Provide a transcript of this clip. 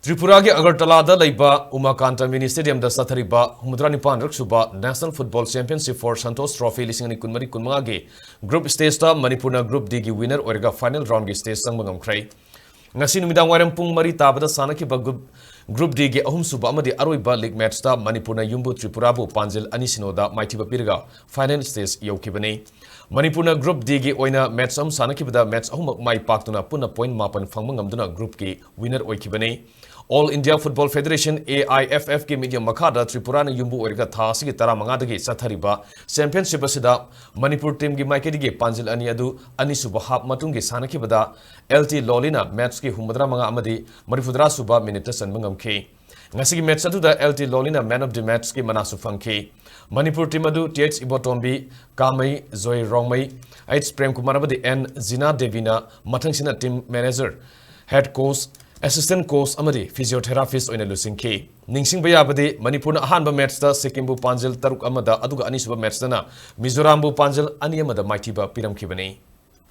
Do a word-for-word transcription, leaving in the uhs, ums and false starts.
ꯇ꯭ꯔꯤꯄꯨꯔꯥꯒꯤ ꯑꯒꯔꯇꯂꯥꯗ ꯂꯩꯕ ꯎꯃꯥꯀꯥꯟꯇ ꯃꯤꯅꯤ ꯁ꯭ꯇꯦꯗꯤꯌꯝꯗ ꯆꯠꯊꯔꯤꯕ ꯍꯨꯝꯐꯨꯇꯔꯥ ꯅꯤꯄꯥꯟ ꯁꯨꯕ National Football Championship for Santosh Trophy ꯂꯤꯁꯤꯡ ꯑꯅꯤ ꯀꯨꯟꯃꯔꯤ ꯀꯨꯟꯃꯉꯥꯒꯤ group stageꯇ ꯃꯅꯤꯄꯨꯔꯅ group Dꯒꯤ winner ꯑꯣꯏꯔꯒ final roundꯒꯤ stage ꯆꯪꯕ ꯉꯝꯈ꯭ꯔꯦ꯫ ꯉꯁꯤ ꯅꯨꯃꯤꯗꯥꯡ ꯋꯥꯏꯔꯝ ꯄꯨꯡ ꯃꯔꯤ ꯇꯥꯕꯗ ꯁꯥꯟꯅꯈꯤꯕ group, group Dꯒꯤ ꯑꯍꯨꯝꯁꯨꯕ ꯑꯃꯗꯤ ꯑꯔꯣꯏꯕ league matchꯇ ꯃꯅꯤꯄꯨꯔꯅ ꯌꯨꯝꯕꯨ ꯇ꯭ꯔꯤꯄꯨꯔꯥꯕꯨ ꯄꯥꯟꯖꯤꯜ ꯑꯅꯤ ꯁꯤꯅꯣꯗ ꯃꯥꯏꯊꯤꯕ ꯄꯤꯔꯒ final stage ꯌꯧꯈꯤꯕꯅꯤ꯫ ꯃꯅꯤꯄꯨꯔꯅ group Dꯒꯤ ꯑꯣꯏꯅ match ꯑꯍꯨꯝ ꯁꯥꯟꯅꯈꯤꯕꯗ match ꯑꯍꯨꯝꯃꯛ ꯃꯥꯏ ꯄꯥꯛꯇꯨꯅ ꯄꯨꯟꯅ point ꯃꯥꯄꯟ ꯐꯪꯕ ꯉꯝꯗꯨꯅ groupꯀꯤ winner ꯑꯣꯏꯈꯤꯕꯅꯤ꯫ All India Football Federation, AIFFꯀꯤ ꯃꯤꯠꯌꯦꯡ ꯃꯈꯥꯗ ꯇ꯭ꯔꯤꯄꯨꯔꯥꯅ ꯌꯨꯝꯕꯨ ꯑꯣꯏꯔꯒ ꯊꯥ ꯑꯁꯤꯒꯤ ꯇꯔꯥꯃꯉꯥꯗꯒꯤ ꯆꯠꯊꯔꯤꯕ championship ꯑꯁꯤꯗ ꯃꯅꯤꯄꯨꯔ teamꯒꯤ ꯃꯥꯏꯀꯩꯗꯒꯤ ꯄꯥꯟꯖꯤꯜ ꯑꯅꯤ ꯑꯗꯨ ꯑꯅꯤꯁꯨꯕ half ꯃꯇꯨꯡꯒꯤ ꯁꯥꯟꯅꯈꯤꯕꯗ L T ꯂꯣꯂꯤꯅ matchꯀꯤ ꯍꯨꯝꯐꯨꯇꯔꯥ ꯃꯉꯥ ꯑꯃꯗꯤ ꯃꯔꯤꯐꯨꯇꯔꯥ ꯁꯨꯕ minuteꯇ ꯆꯟꯕ ꯉꯝꯈꯤ꯫ ꯉꯁꯤꯒꯤ match ꯑꯗꯨꯗ L T ꯂꯣꯂꯤꯅ man of the matchꯀꯤ ꯃꯅꯥꯁꯨ ꯐꯪꯈꯤ꯫ ꯃꯅꯤꯄꯨꯔ team ꯑꯗꯨ Th ꯏꯕꯣꯇꯣꯝꯕꯤ, ꯀꯥꯃꯩ, ꯖꯣꯏ ꯔꯣꯡꯃꯩ, H ꯄ꯭ꯔꯦꯝꯀꯨꯃꯥꯔ ꯑꯃꯗꯤ N ꯖꯤꯅꯥ ꯗꯦꯕꯤꯅ ꯃꯊꯪꯁꯤꯅ team manager, head coach, assistant coach ꯑꯃꯗꯤ physiotherapist ꯑꯣꯏꯅ ꯂꯨꯆꯤꯡꯈꯤ꯫ ꯅꯤꯡꯁꯤꯡꯕ ꯌꯥꯕꯗꯤ ꯃꯅꯤꯄꯨꯔꯅ ꯑꯍꯥꯟꯕ matchꯇ ꯁꯤꯛꯀꯤꯝꯕꯨ ꯄꯥꯟꯖꯤꯜ ꯇꯔꯨꯛ ꯑꯃꯗ ꯑꯗꯨꯒ ꯑꯅꯤꯁꯨꯕ matchꯇꯅ ꯃꯤꯖꯣꯔꯥꯝꯕꯨ ꯄꯥꯟꯖꯤꯜ ꯑꯅꯤ ꯑꯃꯗ ꯃꯥꯏꯊꯤꯕ ꯄꯤꯔꯝꯈꯤꯕꯅꯤ꯫